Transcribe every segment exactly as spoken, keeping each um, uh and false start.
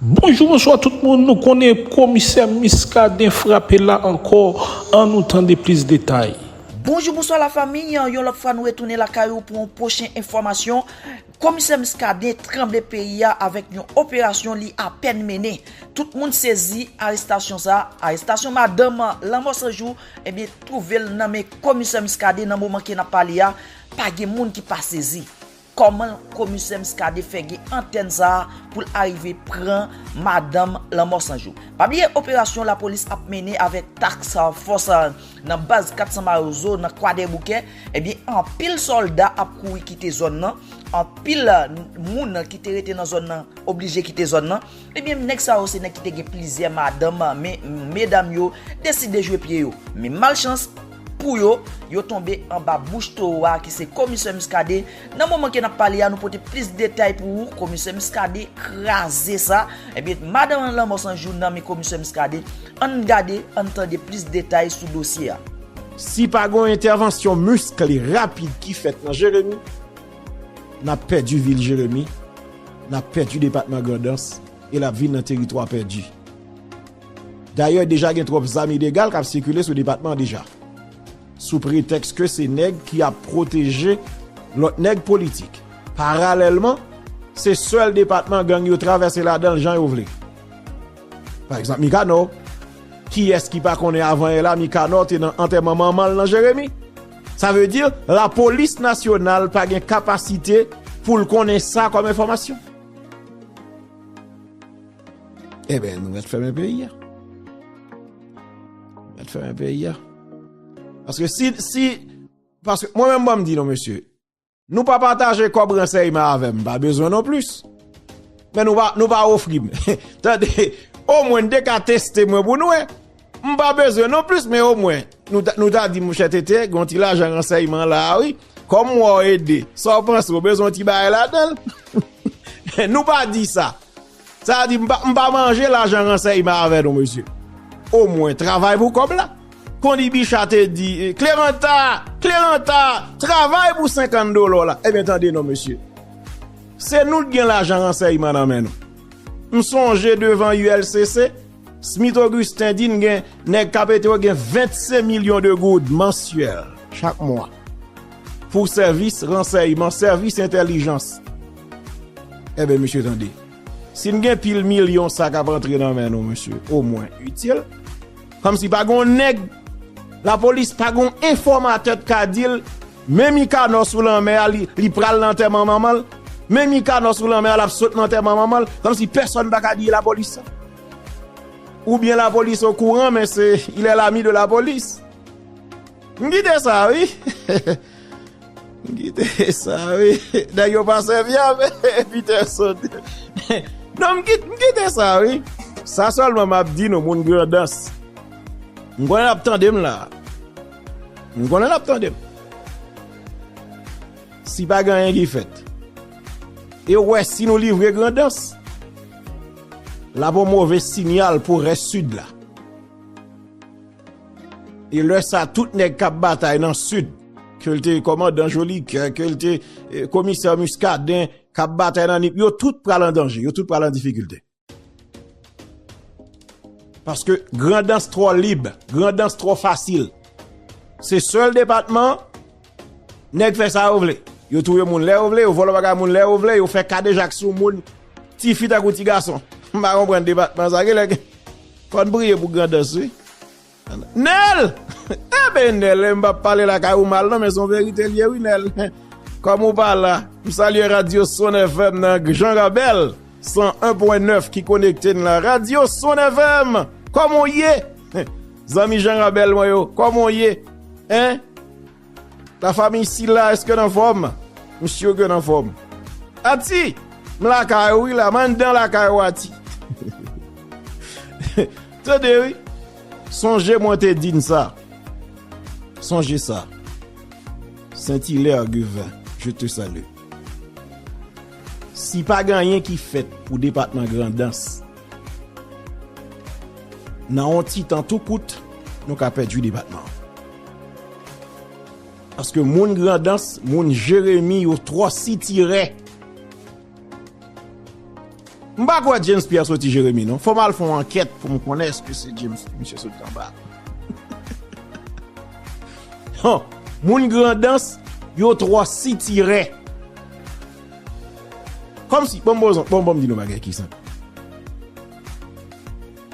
Bonjou, bonswa tout moun. Nou konnen komisè Muscadin frape la ankò. Ann nou tande plis detay. Bonjou, bonswa lafanmi. Yon lòt fwa, nou retounen lakay ou pou yon pwochen enfòmasyon. Komisè Muscadin tranble peyi a avèk yon operasyon li apèn mennen. Tout moun sezi arestasyon sa a. Arestasyon madanm Lanmò San Jou, ebyen, twouve l nan men komisè Muscadin nan moman ke n ap pale a. Pa gen moun ki pa sezi. Kòman komisè Muscadin fè gen antèn sa a pou l arive pran madanm Lanmò San Jou? Pa bliye operasyon lapolis ap mennen avèk task force nan baz kat san Mawozo nan Kwadèboukè, ebyen, anpil sòlda ap kouri kite zòn nan, anpil moun ki te rete nan zòn nan oblije kite zòn nan. Ebyen, nèg sa yo se nèg ki te gen plizyè madanm, men medam yo deside jwe pye yo. Men malchans pou yo, yo tonbe anba bouch towo a ki se komisè Muscadin. Nan moman ke n ap pale a, nou pote plis detay pou ou. Komisè Muscadin kraze sa. Ebyen, madanm Lanmò San Jou nan men komisè Muscadin. Ann gade, ann tande plis detay sou dosye a. Si pa gen yon entèvansyon miskle, rapid ki fèt nan Jeremi, n ap pèdi vil Jeremi, n ap pèdi depatman Grandans, e l ap vin nan teritwa pèdi. Dayè, deja gen twòp zam ilegal k ap sikile sou depatman an deja, sou pretèks ke se nèg ki ap pwoteje lòt nèg politik. Paralèlman, se sèl depatman gang yo travèse ladan l jan yo vle. Pa egzanp, Mikanò. Kiyès ki pa konnen avan yè la Mikanò te nan antèman manman l nan Jeremi? Sa vle di, lapolis nasyonal pa gen kapasite pou l konnen sa kòm enfòmasyon. Enben, nou mèt fèmen peyi a. Nou mèt fèmen peyi a. Paske si, si, paske mwen menm, ban m di nou, mesye, nou pa pataje kòb ransèyman avè m, m pa bezwen non plis. Men nou pa, nou pa ofri m. Tande, omwen n te ka teste mwen pou n wè. M pa bezwen non plis, men omwen, nou ta, nou ta di, monchè Tete, gen yon ti lajan ransèyman la a, wi. Kòm m wè w ede, sa w panse, w bezwen yon ti bagay ladan l? Nou pa di sa. Sa vle di, m pa, m pa manje lajan ransèyman avè nou, mesye. Omwen, travay pou kòb la. Kondi Bicha te di, eh, Kleranta, Kleranta, travay pou senkant dola w la. Ebyen, tande non, mesye. Se nou k gen lajan ransèyman nan men nou. M sonje devan U L C C, Smith Augustin di n gen nèg k ap ete yo gen vennsenk milyon de goud mansyèl, chak mwa, pou sèvis ransèyman, sèvis entèlijans. Enben, mesye, tande. Si n gen pil milyon sa k ap antre nan men nou, mesye, omwen itil. Kòmsi pa gen yon nèg lapolis, pa gen yon enfòmatè k ka di l, men Mikanò sou lanmè a, li, li pral nan antèman manman l. Men Mikanò sou lanmè a, l ap sot nan antèman manman l. Kòmsi pèsonn pa ka di lapolis sa. Oubyen lapolis okouran, men se, il est l'ami de la police. M kite sa, wi. M kite sa, wi. Nèg yo pa sèvi avè Peterson. Non, m kit-, m kite sa, wi. Sa sèlman m ap di nou, moun Grandans. M konnen n ap tande m la. M konnen n ap tande m. Si pa gen anyen ki fèt, e w wè si nou livre Grandans, l ap yon move sinyal pou rès Sid la. E lè sa, tout nèg k ap batay nan Sid, ke l te kòmandan Jolikè, ke l te, eh, komisè Muscadin, k ap batay nan Nip, yo tout pral an danje, yo tout pral an difikilte. Paske Grandans twò lib, Grandans twò fasil. Se sèl depatman, nèg fè sa yo vle. Yo touye moun lè yo vle, yo vòlò bagay moun lè yo vle, yo fè kadejak sou moun, tifi tankou ti gason. M pa konprann depatman sa, genlè gen, fò n priye pou Grandans, wi. Nèl! Enben, Nèl, m p ap pale lakay ou mal non, men se yon verite l ye, wi, Nèl. Kòm ou pa la, m salye radyo Sonn F M nan Jan Rabèl, san en pwen nèf ki konekte n la. Radyo Sonn F M, kòman w ye? Zanmi Jan Rabèl mwen yo, kòman w ye? Hein? Lafanmi Sila, èske n anfòm? M si ke n anfòm. Ati! M lakay ou wi la, m anndan lakay ou, Ati. Tande wi. Sonje mwen te di n sa. Sonje sa. Saint-Hilaire Guvin, je te salue. Si pa gen anyen ki fèt pou depatman Grandans, nan yon ti tan tou kout, nou ka pèdi depatman an. Paske moun Grandans, moun Jeremi, yo twò sitirè. M pa kwè James Pierre soti Jeremi non. Fò m al fè yon ankèt pou m konnen èske se James misye soti anba. Hon, moun Grandans, yo twò sitirè. Kòmsi, bon, bon, bon, bon, m di nou bagay ki senp.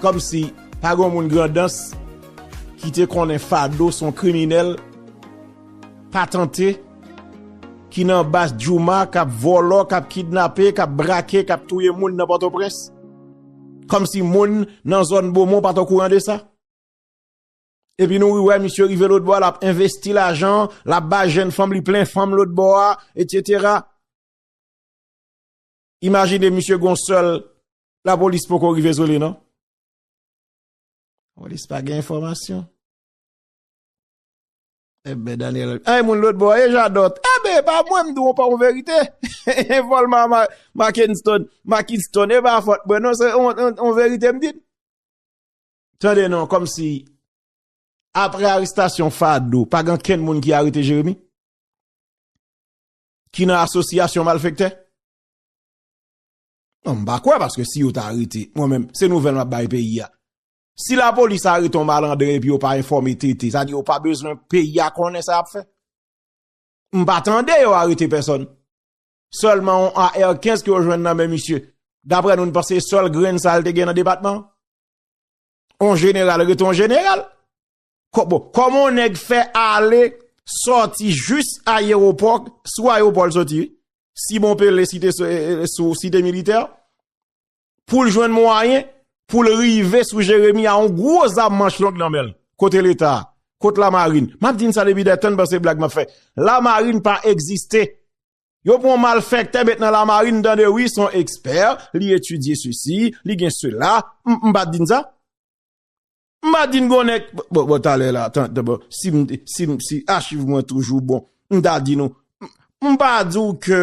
Kòmsi, pa gen moun Grandans ki te konnen Fado se yon kriminèl patante, ki nan baz Djouma, k ap vòlò, k ap kidnape, k ap brake, k ap touye moun nan Pòtoprens. Kòmsi moun nan zòn Bomon pa t okouran de sa. Epi nou wè misye rive lòtbò a, l ap envesti lajan, l ap bay jèn fanm, li plen fanm lòtbò a, etsetera. Imajine misye gon sèl, lapolis poko rive sou li non. Lapolis pa gen enfòmasyon. Ebyen, Daniel, ay moun lòtbò, e Jadòt. Ebyen, pa mwen m di w pa yon verite. Vòlma, Mackinston, Mackinston, e pa fòt mwen non, se yon verite m di. Tande non, kòmsi apre arestasyon Fado, pa gen kenn moun ki arete Jeremi? Ki nan asosyasyon malfektè? Non, m pa kwè, paske si yo ta arete, mwen menm, se nouvèl m ap bay peyi a. Si lapolis arete yon malandren epi yo pa enfòme T T, sa di yo pa bezwen peyi a konnen sa y ap fè. M pa tande yo arete pèsòn. Sèlman yon A R kenz ke yo jwenn nan men misye. Daprè nou, n panse sèl grenn sa l te gen nan depatman an. On jeneral rete on jeneral. Kò-, bon, kòman on nèg fè ale, sòti jis ayewopò, sou ayewopò l sòti, wi. Simon Pele site sou, e, e, sou site militè, pou l jwenn mwayen, pou l rive sou Jeremi a on gwo zam manch long nan men l. Kote Leta a? Kot Lamarin? M ap di n sa depi dètan, n panse blag m ap fè. Lamarin pa egziste. Yo pran malfektè met nan Lamarin, tande wi, se yon ekspè, li etidye sesi, li gen sela. M, m pa t di n sa? M pa t di n gon nèg, bon, bon, talè la, tan, tan, bon, si m, si m, si achiv mwen toujou bon, m ta di nou. M, m pa di w ke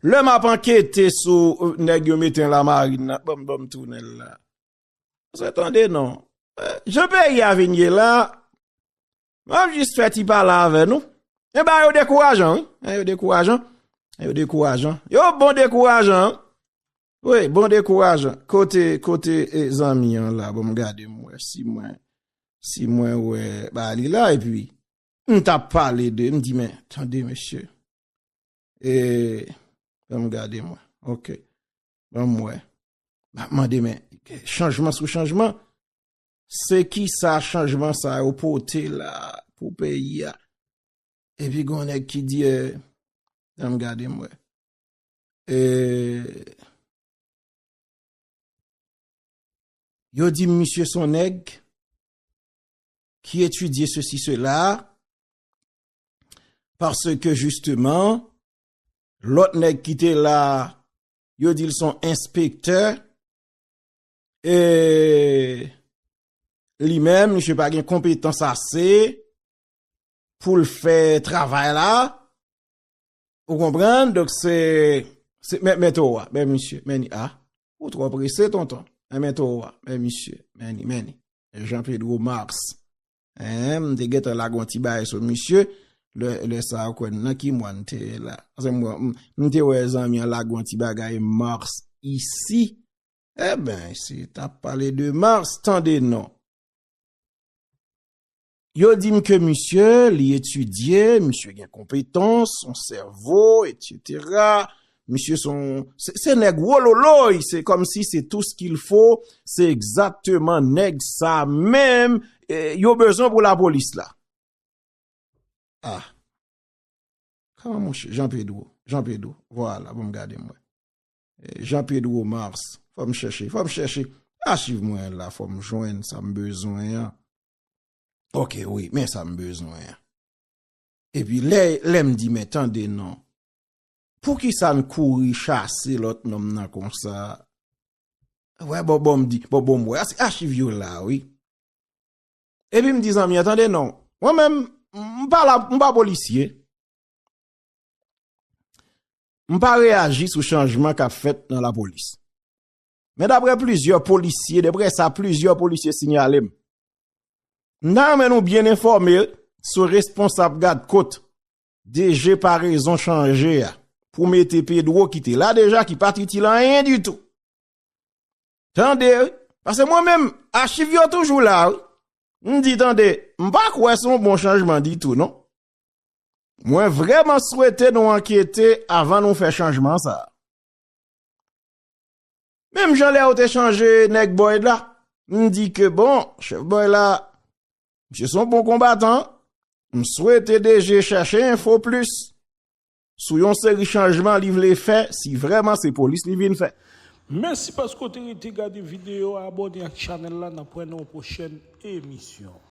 lè m ap ankete sou, euh, nèg yo mete nan Lamarin nan, ban m, ban m tounen l la. Paske tande non. Eh, jan peyi a vin ye la, m ap jis fè ti pale avè nou. E bagay yo dekourajan, wi. Eh, yo dekourajan. Eh, yo dekourajan. Yo bon dekourajan. Wi, bon dekourajan. Kote, kote, e, zanmi an la, bon, m gade m wè si mwen, si mwen wè ba li la, epi m t ap pale de, m di, men, tande, mesye. E, ban m gade mwen. Ok. Ban m wè. M ap mande, men, chanjman sou chanjman. Se ki sa chanjman sa yo pote la pou peyi a? Epi gon nèg ki di, eh, ban m gade m wè. Eh, yo di misye se yon nèg ki etidye sesi sela, paske jisteman, lòt nèg ki te la, yo di l se yon enspektè, e li menm, misye pa gen konpetans ase pou l fè travay la. Ou konprann? Donk, se, se, men, men towo a, men misye, men ni a. Ou twò prese, tonton. Men, men towo a, men misye, men ni, men ni. Jean Pedro Mars. Hein, m te gentan lage yon ti bagay sou misye. Lè, lè sa a, ou kwè nan ki mwa n te ye la? Paske m, m, m te wè zanmi an lage yon ti bagay Mars isi. Eben, se t ap pale de Mars, tande non. Yo di m ke misye, li etidye, misye gen konpetans, yon sèvo, etsetera. Misye se yon, se, se nèg wololoy, se kòmsi se tout ce qu'il faut, se egzakteman nèg sa menm, eh, yo bezwen pou lapolis la. Ah. Kòman monchè? Jean Pedro. Jean Pedro. Vwala, bon, m gade m wè. Eh, Jean Pedro Mars. Fò m chèche. Fò m chèche. Achiv mwen la, fò m jwenn sa m bezwen an. Ok, wi, men sa m bezwen an. Epi lè, lè m di, men tande non. Poukisa n kouri chase lòt nonm nan konsa? Wè, bon, bon, m di, bon, bon, m wè, achiv yo la, wi. Epi m di zanmi an, tande non, mwen menm, m pa la, m pa polisye. M pa reyaji sou chanjman k ap fèt nan lapolis. Men daprè plizyè polisye, daprè sa plizyè polisye siyale m, m ta renmen nou byen enfòme sou responsab gadkot D G parezon chanje a. pou mete Pedro ki te la deja, ki pa t itil anyen ditou. Tande, wi. Paske mwen menm, achiv yo toujou la, wi. M di, tande, m pa kwè se yon bon chanjman ditou, non. Mwen vrèman swete nou ankete avan nou fè chanjman sa a. Menm jan lè yo te chanje nèg Boyd la, m di ke bon, chèf Boyd la, misye se yon bon konbatan. M swete D G chèche enfo plis sou yon seri chanjman li vle fè, si vrèman se polis li vin fè. Mèsi paske w te rete gade videyo a, abòne ak chanèl la, n ap wè nan yon pwochèn emisyon.